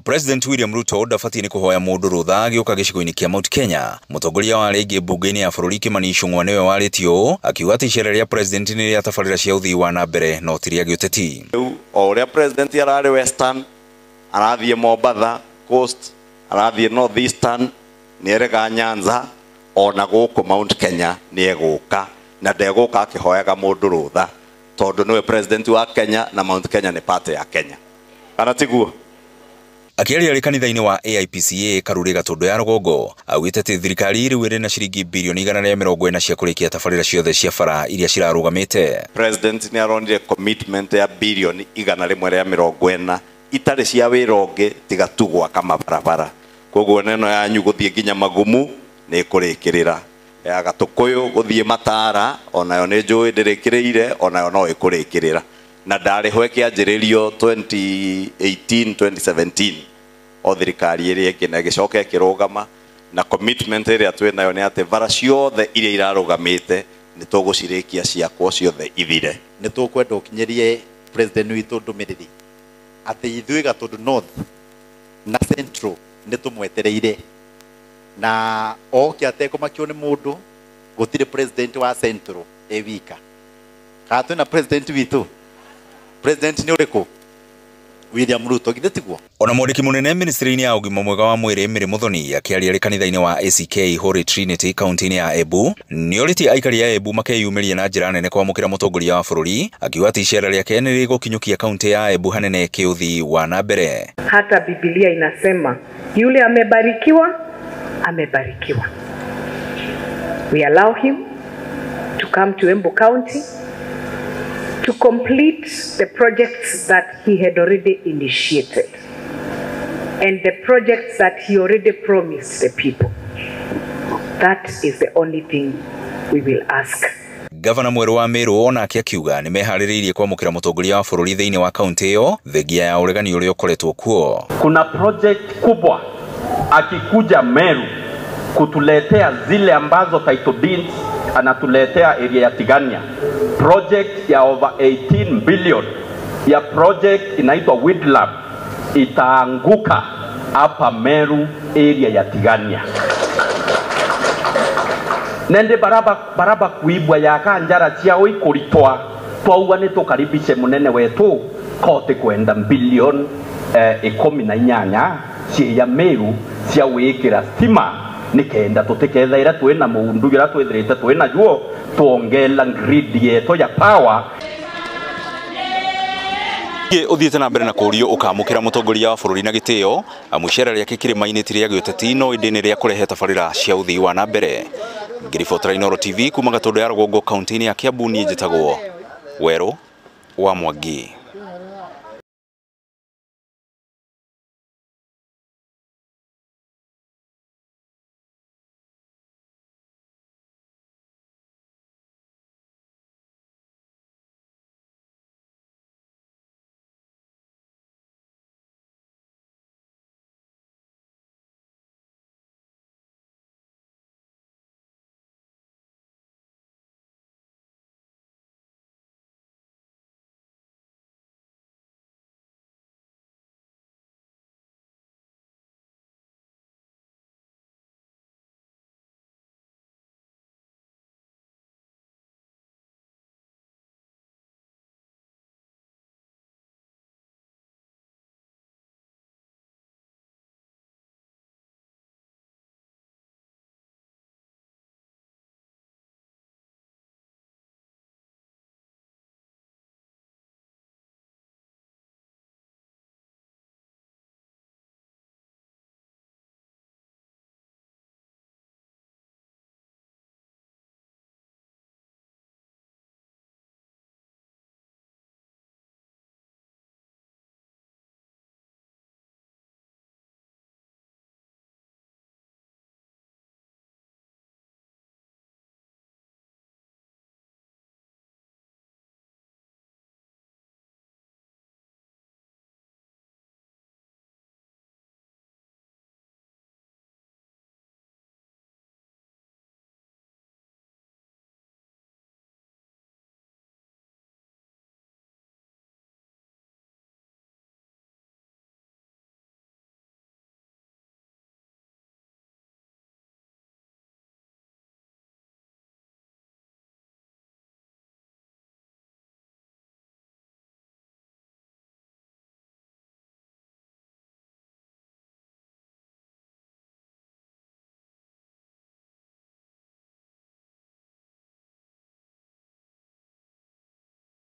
President William Ruto ndabatiĩ nĩ kũhoya mũndũ rũtha agĩũka gĩcigo-inĩ kĩa Mount Kenya. Mũtongoria wa arĩa aingĩ mbunge-inĩ ya bũrũri Kimani Ichung'wa nĩwe warĩtie ũũ, akiuga atĩ icera rĩa president nĩ rĩa tabarĩra cia ũthii wa na mbere no ti rĩa gĩũteti. Rĩu o ũrĩa president ararĩ Western, arathiĩ Mombatha Coast, arathiĩ North Eastern, nĩ erega Nyanza, ona gũkũ Mount Kenya nĩ egũka, na ndegũka akĩhoyaga mũndũ rũtha tondũ nĩwe president wa Kenya na Mount Kenya nĩ part ya Kenya, kana tiguo? Akĩaria arĩ kanitha-inĩ wa AIPCA Karuri Gatũndũ ya rũgongo, augĩte atĩ thirikari rĩu ĩrĩ na ciringi birioni 140 cia kũrĩkia tabarĩra ciothe cia bara iria cirarũgamĩte. President nĩ aronire commitment ya birioni 140 itarĩ cia wĩra ũngĩ tiga tu gwaka mabarabara. Koguo neno yanyu gũthiĩ nginya Magumu nĩ ĩkũrĩkĩrĩra, ya Gatũkũyũ gũthiĩ Matara onayo nĩ njũĩ ndĩrĩkĩrĩire, onayo no ĩkũrĩkĩrĩra, na ndarĩho ĩkĩanjĩrĩrio 2018 2017 o thirikari ĩrĩa ĩngĩ na ĩgĩcoka ĩkĩrũgama, na commitment ĩrĩa twĩ nayo nĩ atĩ bara ciothe iria irarũgamĩte nĩ tũgũcirĩkia ciakwo ciothe ithire. Nĩ tũkwenda ũkinyĩrie president witũ ndũmĩrĩri atĩ ithuĩ Gatũndũ North na Central nĩ tũmwetereire, na oke atekũmakio nĩ mũndũ. Gũtirĩ president wa Central e wika, kana twĩna president witũ? President nĩ ũrĩkũ? William Ruto, githĩ tiguo? Ona mwandĩki mũnene ministry-inĩ ya ũgima mwega wa mwĩrĩ Mary Muthoni akĩaria arĩ kanitha-inĩ wa ACK Holy Trinity kaunti-inĩ ya Embu nĩorĩtie aikari a Embu makeyumĩria na njĩra nene kwamũkĩra mũtongoria wa bũrũri, akiuga atĩ icera rĩake nĩ rĩgũkinyũkia kaunti ya Embu hanene kĩũthii wa na mbere. Hata Biblia inasema yule amebarikiwa, amebarikiwa. We allow him to come to Embu County to complete the projects that he had already initiated and the projects that he already promised the people. That is the only thing we will ask. Gavana mwerũ wa Meru onake akiuga nĩ meharĩrĩirie kwamũkĩra mũtongoria wa bũrũri thĩinĩ wa kaunti ĩyo thengia ya ũregani ũrĩa ũkoretwo kuo. Kuna project kubwa akikuja Meru kutuletea zile ambazo title deeds anatuletea area ya Tigania, project ya over 18 billion ya project inaitwa Widlab itaanguka hapa Meru area ya Tigania. Nende baraba baraba kuibwa ya kanjara ciao ikuritwa twauga nĩ tũkaribishe mũnene wetu kote kwenda bilion 18 cia Meru cia wikira stima nikenda tutikethaira twina mundu ira twithirite twina juo tuongela grid yetu ya power. Uthiĩte na mbere na kũũrio ũkamũkĩra mũtongoria wa bũrũri na gĩtĩo, amu icera rĩake kĩrĩma-inĩ ti rĩa gĩũteti no ĩndĩ nĩ rĩa kũrehe tabarĩra cia ũthii wa na mbere. Ngĩribotera Inooro TV kuma Gatũndũ ya rũgongo kaunti-inĩ ya Kiambu, niĩ njĩtagwo Werũ wa Mwangi.